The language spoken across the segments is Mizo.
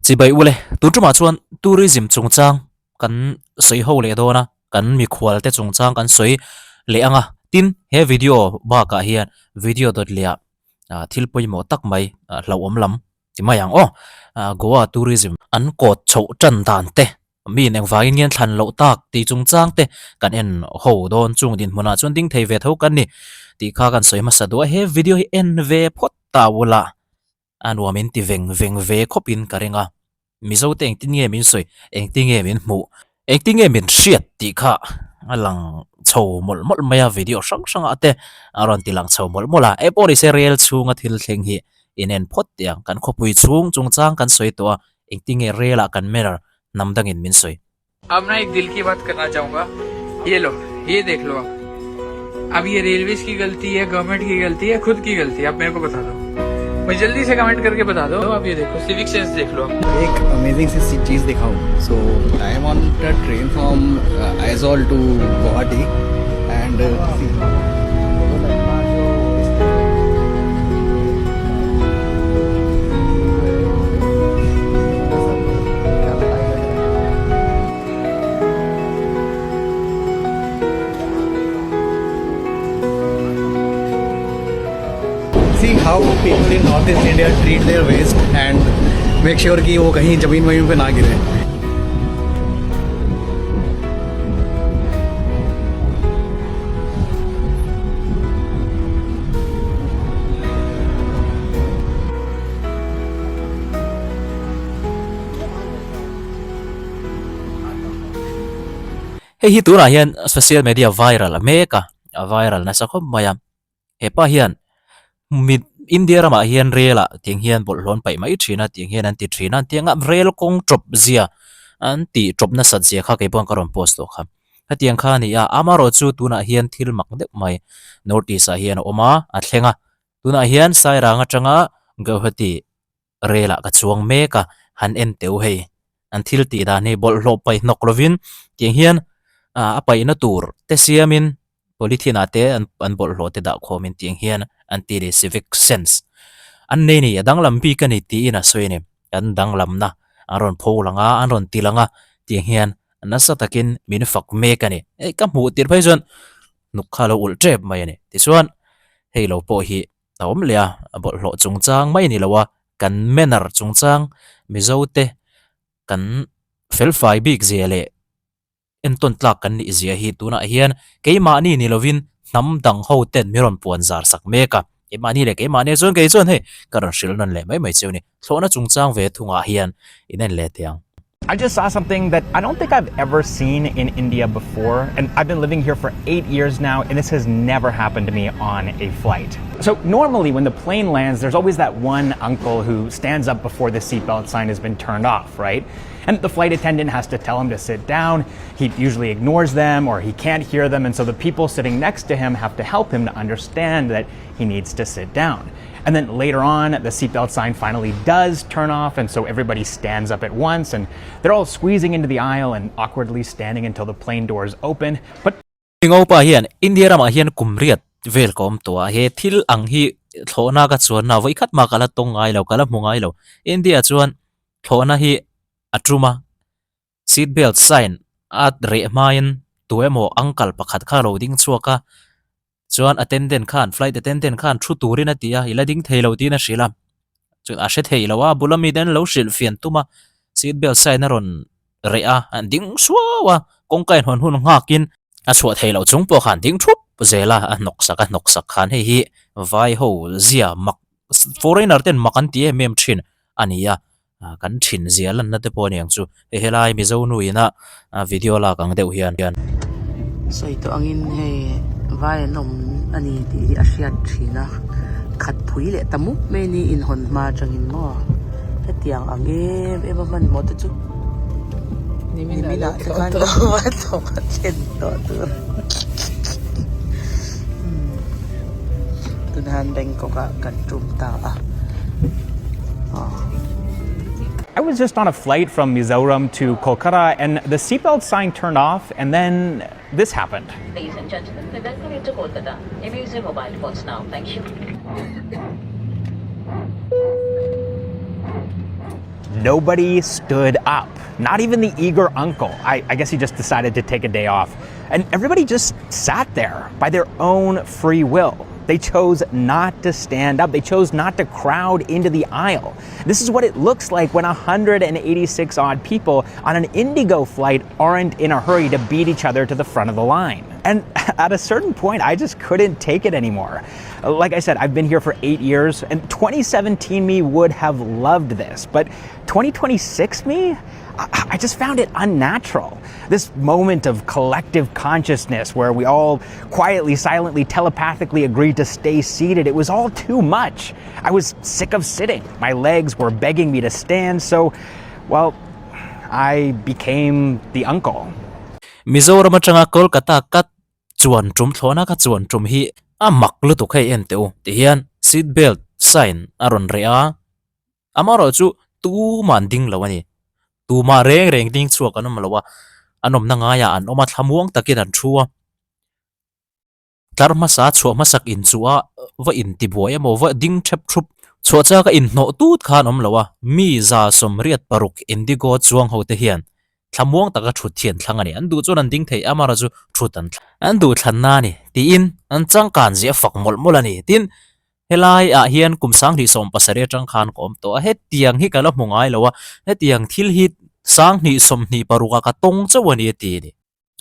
Chibai ule, tun tumah chuan tourism chungchang kan sawi ho leh dawn a, kan mikhual te chungchang kan sawi leh ang a. Tin, he video bakah hian video dawt leh ah thil pawimawh tak mai hlauhawm lam ti mai ang aw. Goa tourism an kawt chhoh tan dan te, mi in engvangin nge an thlan loh tak tih chungchang te kan en ho dawn. Chung dinhmunah chuan ding thei ve tho kan ni tih kha kan sawi hmasa duh a. He video hi en ve phawt ta ula. A nuam in ti veng veng ve khawp in ka ring a, Mizo te engtin nge min sawi, engtin nge min hmuh, engtin nge min hriat tih kha a lang chho mawlh mawlh mai a, video hrang hrang ah te a rawn ti lang chho mawlh mawlh a, eng pawh ni se rel chhunga thil thleng hi in en phawt teh ang, kan khawpui chhung chungchang kan sawi tawh a, engtin nge rel ah kan manner hnam dangin min sawi. अब ना एक दिल की बात करना चाहूंगा ये लो ये देख लो आप अब ये रेलवे की गलती है गवर्नमेंट की गलती है खुद की गलती है आप मेरे को बता दो मुझे जल्दी से कमेंट करके बता दो आप ये देखो सिविक सेंस देख लो आप एक अमेजिंग सी चीज दिखाऊं so I am on the train from Aizawl to Guwahati and See how people in Northeast India treat their waste and make sure कि वो कहीं जमीन वमीन पे ना गिरे Hei hi tunah hian social media viral a mek a, a viral nasa khawp mai a. Hepa hian mi India ramah hian rel ah tiang hian bawlhhlawh an paih mai thin a tiang hian an ti thin a tianga rel kawng tawp zia an tih tawp nasat zia kha kei pawh ka rawn post tawh kha. Hetiang kha a ni a, amaherawh chu tunah hian thil mak deuh mai North East ah hian a awm a, a thleng a. Tunah hian Sairang atanga Guwahati rel ah ka chuang mek a, han en teuh hei. An thil tih dan hi bawlhhlawh paih hnawk lovin tiang hian a paihna tur te siamin polythene ah te an bawlhhlawh te dah khawmin tiang hian an ti ni civic sense an nei ni a danglam bik a ni tiin a sawi a ni. Kan danglamna an rawn pho lang a, an rawn ti lang a tiang hian nasa takin min fak mek a ni. Hei ka hmuh tirh phei chuan hnuk kha a lo ulh tep mai a ni. Tichuan hei lo pawh hi a awm leh a, a bawlhhlawh chungchang mai a ni lo a, kan manner chungchang Mizo te kan felfai bik zia leh entawn tlak kan nih zia hi tunah hian keimahni ni lovin hnam dang ho ten mi rawn puan zar sak mek a, keimahni leh keimahni chuan kei chuan hei ka rawn hrilh nawn leh mai mai cheu a ni, thlawhna chungchang ve thungah hian in en leh teh ang. I just saw something that I don't think I've ever seen in India before, and I've been living here for eight years now, and this has never happened to me on a flight. So normally when the plane lands, there's always that one uncle who stands up before the seatbelt sign has been turned off, right? And the flight attendant has to tell him to sit down. He usually ignores them or he can't hear them, and so the people sitting next to him have to help him to understand that he needs to sit down. And then later on, the seatbelt sign finally does turn off, and so everybody stands up at once, and they're all squeezing into the aisle and awkwardly standing until the plane doors open. But Ngopa hian India ramah hian kum riat vel ka awm tawh a, he thil ang hi thlawhna ka chuanna vawi khat mah ka la tawng ngai lo, ka la hmu ngai lo. India chuan thlawhna hi a tum a, seat belt sign a reh hmain tu emaw uncle pakhat kha a lo ding chhuak a, Chuan attendant khan, flight attendant khan thu turin a ti a, i la ding thei lo tiin a hrilh a. Chuan a hre thei lo a, a bula mite an lo hrilh fian tum a, seat belt sign a rawn reh a, an ding suau a, kawngka inhawn hun nghakin a chhuah thei loh chung pawh khan ding thup zel a, a hnawk sak a hnawk sak khan hei hi vai ho zia mak foreigner ten mak an ti em em thin a ni a. Kan thin zia lanna te pawh a ni ang chu. Hei helai Mizo nu ina video lak ang deuh hian. Sawi tawh angin hei vai an awm a ni tih hi a hriat thin a, khat phui leh ta mup mai ni inhawn hma atangin maw hetiang ang em em a hmanhmawh te chu niminah te khan a thawk a thlen tawh tur tunhan Bangkok ah kan tum ta a. I was just on a flight from Mizoram to Kolkata and the seatbelt sign turned off and then this happened. Ladies and gentlemen, we welcome you to Kolkata. You may use your mobile phones now. Thank you. Nobody stood up. Not even the eager uncle. I, I guess he just decided to take a day off. And everybody just sat there by their own free will. They chose not to stand up. They chose not to crowd into the aisle. This is what it looks like when 186 odd people on an Indigo flight aren't in a hurry to beat each other to the front of the line. And at a certain point, I just couldn't take it anymore. Like I said, I've been here for eight years, and 2017 me would have loved this, but 2026 me? I just found it unnatural. This moment of collective consciousness where we all quietly, silently, telepathically agreed to stay seated, it was all too much. I was sick of sitting. My legs were begging me to stand, so, well, I became the uncle. Mizoram atanga Kolkata ka chuan tum thlawhna ka chuan tum hi a mak lutuk hei en teh u tihian seat belt sign a rawn reh a amaherawh chu tumah an ding lo a ni tumah reng reng ding chhuak an awm lo a an awmna ngaiah an awm a thlamuang takin an thu a. Tlar hmasa chhuah hmasak inchuh a va intibuai emaw va ding thep thup chhuah chak a inhnawh tut khan awm lo a, mi 186 Indigo chuang ho te hian thlamuang taka thut hi an thlang a ni. An duh chuan an ding thei amaherawh chu thut an an duh thlanna a ni tiin an changkan zia fak mawlh mawlh a ni. Tin, helai ah hian kum 2017 atang khan ka awm tawh a, hetiang hi ka la hmu ngai lo a, hetiang thil hi 2026 ah ka tawng chauh a ni a ti a ni.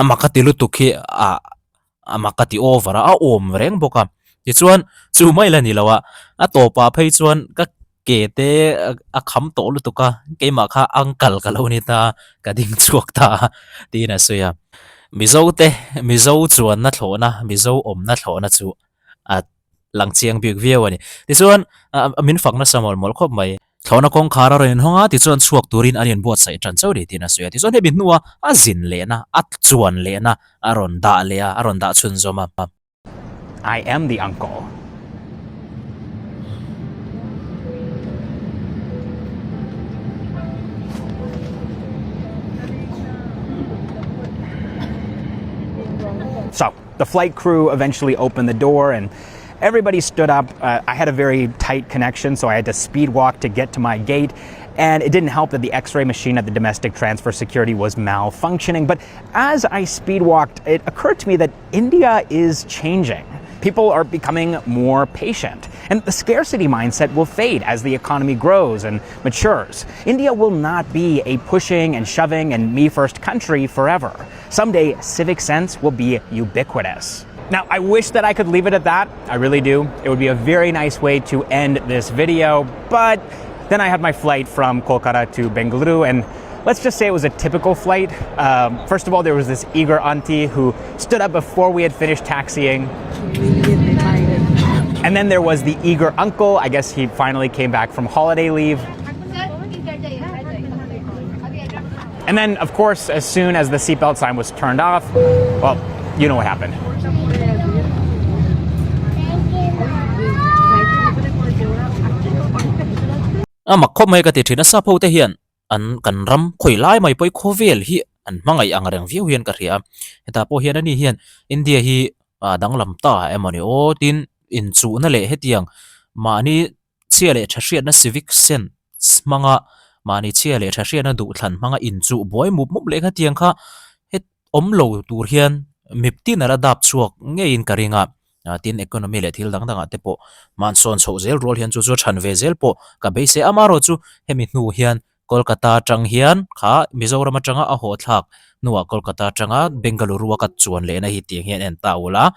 A mak a ti lutuk hi a a mak a ti over a, a awm reng bawk a. Tichuan chu mai la ni lo a, a tawpah phei chuan ka ke te a kham tawh lutuk a, keimah kha uncle ka lo ni ta a, ka ding chhuak ta a tiin a sawi a. Mizo te, Mizo chuanna thlawhna, Mizo awmna thlawhna chu a lang chiang bik viau a ni. Tichuan min fak nasa mawlh mawlh khawp mai. Thlawhna kawngkhar a rawn inhawng a, tichuan chhuak turin an inbuatsaih tan chauh a ni tiin a sawi a. Tichuan hemi hnua a zin lehna, a chuan lehna a rawn dah leh a, a rawn dah chhunzawm a. I am the uncle. So the flight crew eventually opened the door and everybody stood up. Uh, I had a very tight connection, so I had to speed walk to get to my gate. And it didn't help that the x ray machine at the domestic transfer security was malfunctioning. But as I speed walked, it occurred to me that India is changing. People are becoming more patient, and the scarcity mindset will fade as the economy grows and matures. India will not be a pushing and shoving and me first country forever. Someday, civic sense will be ubiquitous. Now, I wish that I could leave it at that. I really do. It would be a very nice way to end this video, but then I had my flight from Kolkata to Bengaluru, and let's just say it was a typical flight. Um, first of all, there was this eager auntie who stood up before we had finished taxiing. And then there was the eager uncle. I guess he finally came back from holiday leave. And then, of course, as soon as the seatbelt sign was turned off, well, you know what happened. A mak khawp mai ka ti thin a, sap ho te hian an kan ram khawi lai mai pawh hi khawvel hi an hmangaih ang reng viau hian ka hria a, hetah pawh hian ani hian India hi a danglam ta emawni aw tin inchuhna leh hetiang mahni chhia leh tha hriatna civic sense hmanga mahni chhia leh tha hriatna duhthlan hmanga inchuh buai mup mup leh khatiang kha het awm lo tur hian miptin a la dap chhuak ngeiin ka ring a tin economy leh thil dang dangah te pawh hmansawn chhoh zel rual hian chu chu a than ve zel pawh ka beisei a amaherawhchu hemi hnu hian Kolkata atang hian kha Mizoram atanga a haw thlak hnuah Kolkata atanga Bengaluru a ka chuan lehna hi tiang hian en ta ula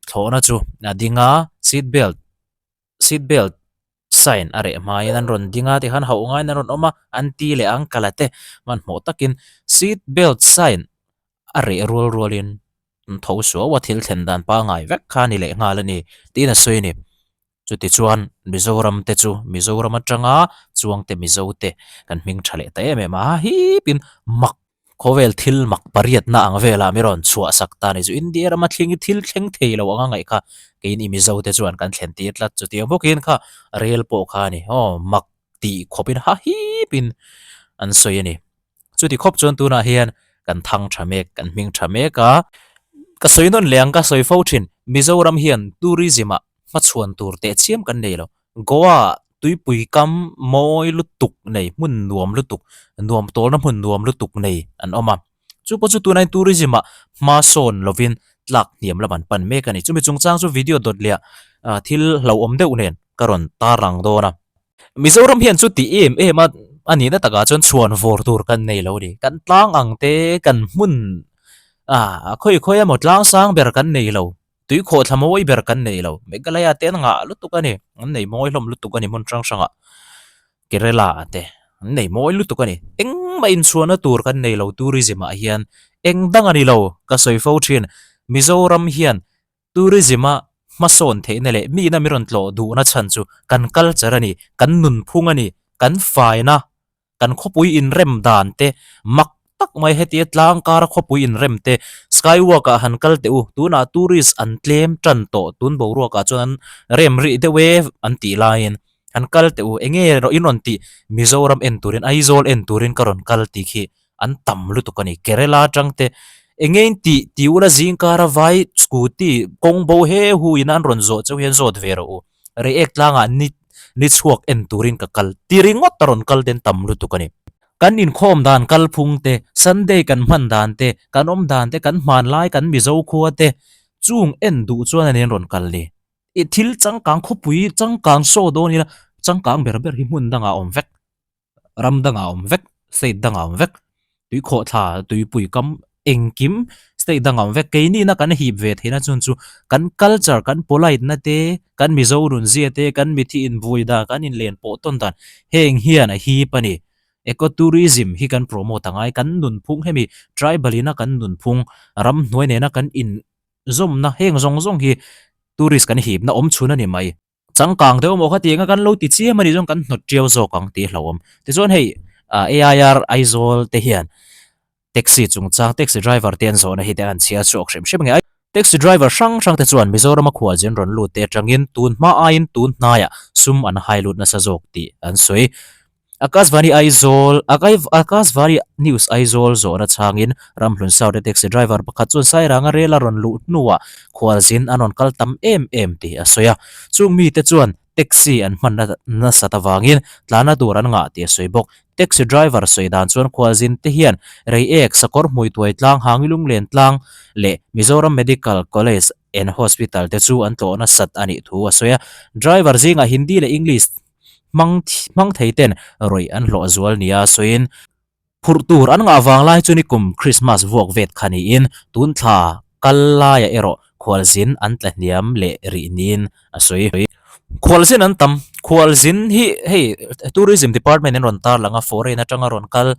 thlawhna chu a ding a seat belt seat belt sign a reh hmain an rawn ding a tikhan hauh ngaiin an rawn awm a an ti leh ang kala te hmanhmawh takin seat belt sign a reh rual rualin an tho suau a thil thlen dan pangai vek kha a ni leh nghal a ni tiin a sawi a ni chuti chuan Mizoram te chu Mizoram atanga chuang te Mizo te kan hming tha leh ta em em a hipin mak Khawvel thil mak pariatna ang velah mi rawn chhuah sak ta ni chu India rama thling hi thil thleng thei lo anga ngaih kha kei ni Mizo te chuan kan thlen tir tlat chutiang bawkin kha rel pawh kha a ni aw mak tih khawpin ha hipin an sawi a ni. Chuti khawp chuan tunah hian kan thang tha mek kan hming tha mek a ka sawi nawn leh ang ka sawi fo thin Mizoram hian tourism ah hmachhuan tur tehchiam kan nei lo Goa ah. tuipui kam mawi lutuk nei hmun nuam lutuk nuam tawlna hmun nuam lutuk nei an awm a. Chu pawh chu tunah tourism ah hma sawn lovin tlak hniam lam an pan mek a ni. Chumi chungchang chu video dawt leh ah thil hlauhawm deuh nen ka rawn tarlang dawn a. Mizoram hian chu ti em em a a nihna takah chuan chhuan vawr tur kan nei lo a ni. Kan tlang ang te kan hmun ah khawi khawi emaw tlang sang ber kan nei lo. Tui khawh thla mawi ber kan nei lo. Meghalaya te an ngah lutuk a ni. An nei mawi hlawm lutuk a ni hmun hrang hrangah. Kerala ah te an nei mawi lutuk a ni. Engmah inchhuahna tur kan nei lo tourism ah hian eng dang a ni lo ka sawi fo thin. Mizoram hian tourism a hmasawn theihna leh mihna mi rawn tlawh duhna chhan chu kan culture a ni, kan nunphung a ni, kan faina Kan khawpui inrem dan te mak tak mai hetia tlang kara khawpui inrem te skywalk ah han kal teh u tunah tourist an tlem tan tawh tun boruak ah chuan an rem rih deuh e an tih laiin han kal teh u enge in rawn tih Mizoram en turin Aizawl en turin ka rawn kal tih khi an tam lutuk a ni Kerala atang te enge in tih tih ula zingkara vai scooty kawng bo he hu in an rawn zawh chauh hian zawt ve rawh u. Reiek tlangah ni ni chhuak en turin ka kal ti ringawt a rawn kal den tam lutuk a ni. Kan inkhawm dan kalphung te, Sunday kan hman dan te, kan awm dan te, kan hmanlai kan Mizo khua te chung en duh chuan a ni an rawn kal ni. I thil changkang khawpui changkang saw dawn ila changkang ber ber hi hmun dangah a awm vek. ram dangah a awm vek, state dangah a awm vek, tuikhawhthla, tuipui kam engkim state dangah a awm vek. Keinihna kan hip ve theihna chun chu kan culture, kan polite na te, kan Mizo nunzia te, kan mithi invui dan, kan inlen pawh tawn dan heng hian a hip a ni. Eco tourism hi kan promote a ngai, kan nunphung hemi tribal ina kan nunphung, ramhnuai nena kan inzawmna heng zawng zawng hi tourist kan hipna awm chhun a ni mai. Changkang deuh maw kha ti anga kan lo ti chiam a nih chuan kan hnawt tiau zawk ang tih a hlauhawm. Tichuan hei AIR Aizawl te hian taxi chungchang taxi driver te an zawhna hi te an chhiar chhuak hrim hrim nge. Taxi driver hrang hrang te chuan Mizorama khualzin rawn lut te atangin tun hma aiin tun hnaiah sum an hai lut nasa zawk tih an sawi. Akashvani Aizawl, Akashvani News Aizawl zawhna chhangin Ramhlun South-a taxi driver pakhat chuan Sairanga rel a rawn luh hnuah khualzin an rawn kal tam em em tih a sawi a. Chung mite chuan taxi an hman nasat avangin tlana tur an ngah tih a sawi bawk. Taxi driver sawi dan chuan khualzin te hian Reiek, Sakawr Hmuituai Tlang, Hangilunglen Tlang leh Mizoram Medical College and Hospital te chu an tlawh nasat a nih thu a sawi a. Driver zingah Hindi leh English hmang hmang thei ten rawih an hlawh zual nia sawiin phurh tur an ngah vang lai chu nikum Christmas vuak vet kha niin tun thla kal laiah erawh khualzin an tla hniam leh rih niin a sawi. Khualzin an tam, khualzin hi hei Tourism Department in rawn tarlang a foreign atanga rawn kal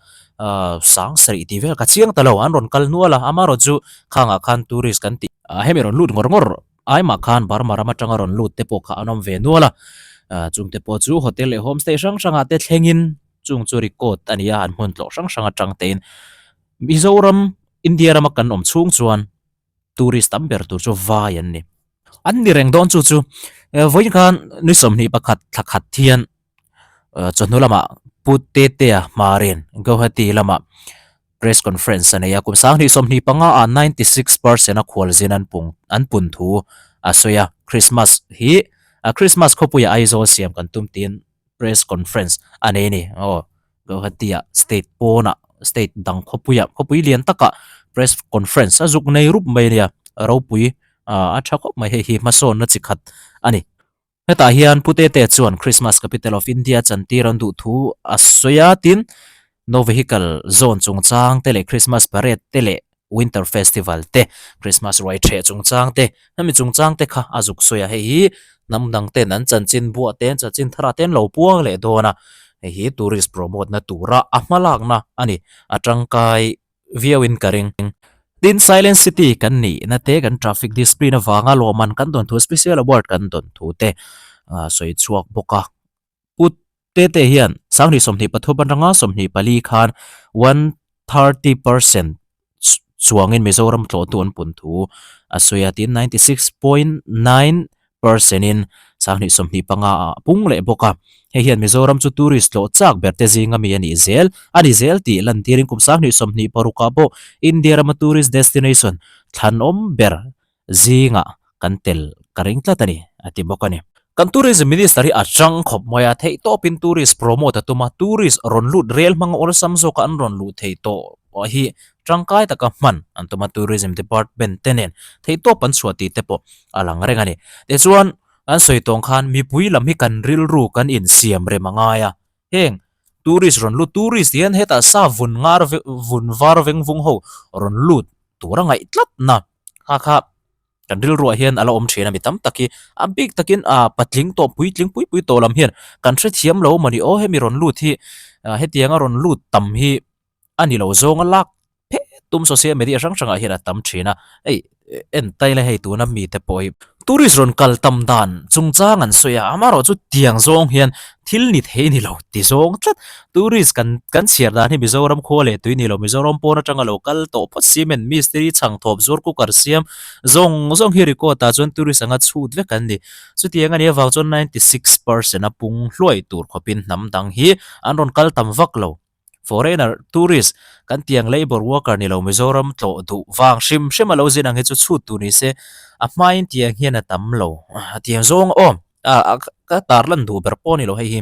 sang sarih tih vel ka chiang ta lo an rawn kal nual a amaherawhchu khangah khan tourist kan tih hemi rawn lut ngawr ngawr Aimah khan Burma ram atanga rawn lut te pawh kha an awm ve nual a, chung te pawh chu hotel leh homestay hrang hrangah te thlengin chung chu record a ni a, an hmun tlawh hrang hrang atang tein Mizoram, India rama kan awm chhung chuan tourist tam ber tur chu vai an ni. An ni reng dawn chu chu vawiin khan ni 21 thla khat hian chawhnu lamah Pu Tetea Hmarin Guwahati lamah Press conference a nei a, kum 2025 ah 96 percent a khualzin an pung an pun thu a sawi a, Christmas hi Christmas khawpuiah Aizawl siam kan tum tiin press conference a nei a ni. Aw Guwahati ah state pawnah state dang khawpuiah khawpui lian takah press conference a zuk nei rup mai a nia, ropui a tha khawp mai hei hi hmasawnna chi khat a ni. Hetah hian Pu Tete chuan Christmas Capital of India chantir an duh thu a sawi a, tin, No Vehicle Zone chungchang te leh Christmas Parade te leh Winter Festival te, Christmas ruai ṭheh chungchang te, hemi chungchang te kha a zuk sawi a, hei hi hnam dang ten an chanchin buah te an chanchin tharah te an lo puang leh dawn a, hei hi tourist promote na tura a hmalakna a ni, a tangkai viau in ka ring. Tin, Silent City kan nihna te, kan traffic discipline avanga lawmman kan dawn thu, special award kan dawn thu te sawi chhuak bawk a. Pu Tete hian 2023 atanga 24 khan 130 percent chuangin Mizoram tlawhtu an pun thu a sawi a, tin 96.9 percent in 2025 ah a pung leh bawk a. Hei hian Mizoram chu tourist tlawh chak ber te zinga mi a nih zel a ni zel tih lantirin kum 2026 ah pawh India rama tourist destination thlanawm ber zingah kan tel ka ring tlat a ni, a ti bawk a ni. Kan Tourism Minister hi a chang khawp mai a, theihtawpin tourist promote a tum a, tourist rawn lut rel hmanga awlsam zawka an rawn luh theih tawh hi tangkai taka hman an tum a, Tourism Department te nen theihtawp an chhuah tih te pawh a lang reng a ni. Tichuan, an sawi tawng khan mipui lam hi kan rilru kan insiam rem a ngai a, heng tourist rawn lut, tourist hian hetah sa vun ngar vun var veng vung ho rawn lut tur a ngaih tlatna kha kha Kan rilruah hian a la awm thin a, mi tam tak hi a bik takin ah patling tawh puitling pui pui tawh lam hian kan hrethiam lo mawni aw hemi rawn lut hi ah hetianga rawn lut tam hi a ni lo zawng a lak phet tum social media hrang hrangah hian a tam thin a, hei en tai la hei tuna mite pawh hi tourist rawn kal tam dan chungchang an sawi a, amaherawhchu tiang zawng hian thil ni thei ni lo ti zawng tlat tourist kan kan chhiar dan hi Mizoram khua leh tui ni lo Mizoram pawn atanga lo kal tawh phawt cement mistiri chhang thawp zuar cooker siam zawng zawng hi record ah chuan tourist anga chhut vek an ni chutiang a nih avang chuan 96% a pung hluai tur khawpin hnam dang hi an rawn kal tam vak lo. Foreigner, tourist, kan tiang labour worker ni lo Mizoram tlawh duh vang hrim hrim a lo zin ang hi chu chhut tur ni se a hmain tiang hian a tam lo a tiang zawng a awm a ka tarlan duh ber pawh a ni lo hei hi.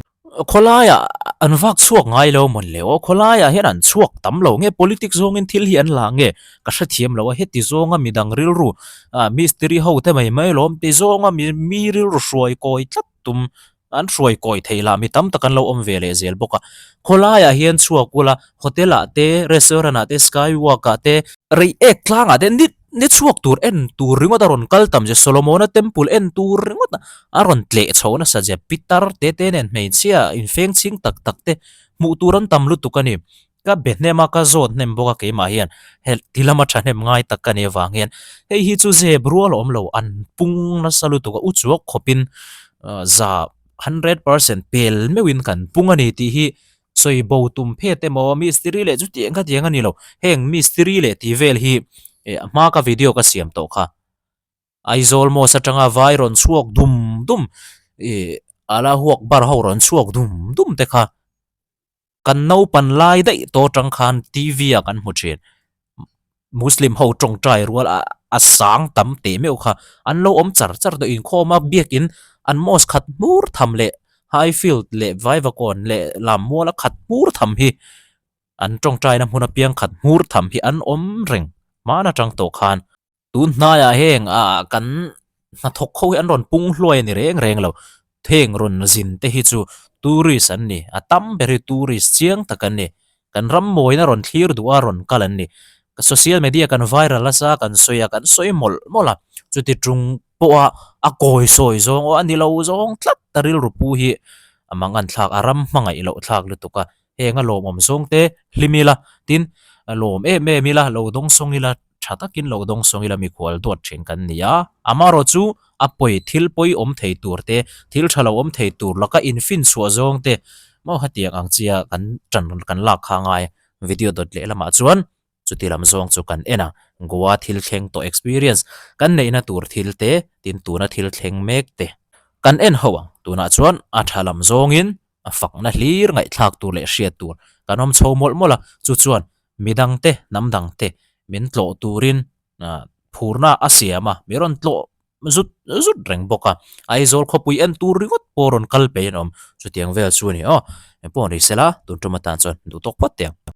Khawlaiah an vak chhuak ngai lo mawn le aw khawlaiah hian an chhuak tam lo nge politics zawngin thil hi an la nge ka hrethiam lo a heti zawnga midang rilru ah mistiri ho te mai mai lawm ti zawnga mi rilru hruai kawi tlat tum An hruai kawi thei lah mi tam tak an lo awm ve leh zel bawk a. Khawlaiah hian chhuak ula, hotel ah te, restaurant ah te, sky walk ah te, rei ek tlang ah te ni ni chhuak tur en tur ringawt a rawn kal tam zia, Solomona temple en tur ringawt a rawn tleh chho nasa zia, pitar te te nen hmeichhia infeng chhing tak tak te hmuh tur an tam lutuk a ni. Ka be hnem a, ka zawt hnem bawk a keimah hian he ti lama thahnem ngai tak ka nih avang hian hei hi chu zep rual a awm lo, an pung nasa lutuk a, u chuak khawpin za 100% pel meuhin kan pung a ni tih hi sawi bo tum phet emaw mistiri leh chutiang khatiang a ni lo, heng mistiri leh tih vel hi a hma ka video ka siam tawh kha. Aizawl Mosque atanga vai rawn chhuak dum dum ih ala huak bar ho rawn chhuak dum dum te kha. Kan naupan lai daih tawh atang khan TV ah kan hmu thin. Muslim ho tawngtai rual a a sang tam teh meuh kha an lo awm char char tawh inkhawm a biakin an mosque khat hmur tham leh Highfield leh Vaivakawn leh Lammuala khat hmur tham hi an tawngtaina hmun apiang khat hmur tham hi an awm reng hman atang tawh khan. Tun hnaiah heng ah kan hnathawk ho hi an rawn pung hluai a ni reng reng lo. Heng rawn zin te hi chu tourist an ni. A tam ber hi tourist chiang tak an ni. Kan ram mawina rawn thlir duh a rawn kal an ni. Social media kan viral nasa kan sawi a, kan sawi mawlh mawlh a. Chuti tung pawha a kawi sawi zawng aw a ni lo zawng tlat a rilru pu hi a mangan thlak a ram hmangaih loh thlak lutuk a. Heng a lawmawm zawng te hlim ila tin lawm em em ila lo dawngsawng ila tha takin lo dawngsawng ila mikhual duat thin kan ni a, amaherawh chu a pawi thil pawi awm thei tur te, thil tha lo awm thei tur laka infin chhuah zawng te maw hetiang ang chia kan tan kan lak kha ngai video dawt leh lamah chuan chuti lam zawng chu kan en a, Goa thil thleng tawh experience kan neihna tur thil te tin tuna thil thleng mek te kan en ho ang, tunah chuan a tha lam zawngin a fakna hlir ngaihthlak tur leh hriat tur kan awm chho mawlh mawlh a, chu chuan midangte hnam dangte min tlawh turin phurna a siam a, mi rawn tlawh zut zut reng bawk a, Aizawl khawpui en tur ringawt pawh rawn kal peih an awm, chutiang vel chu a ni aw, engpawh ni sela tun tum atan chuan duh tawk phawt teh ang.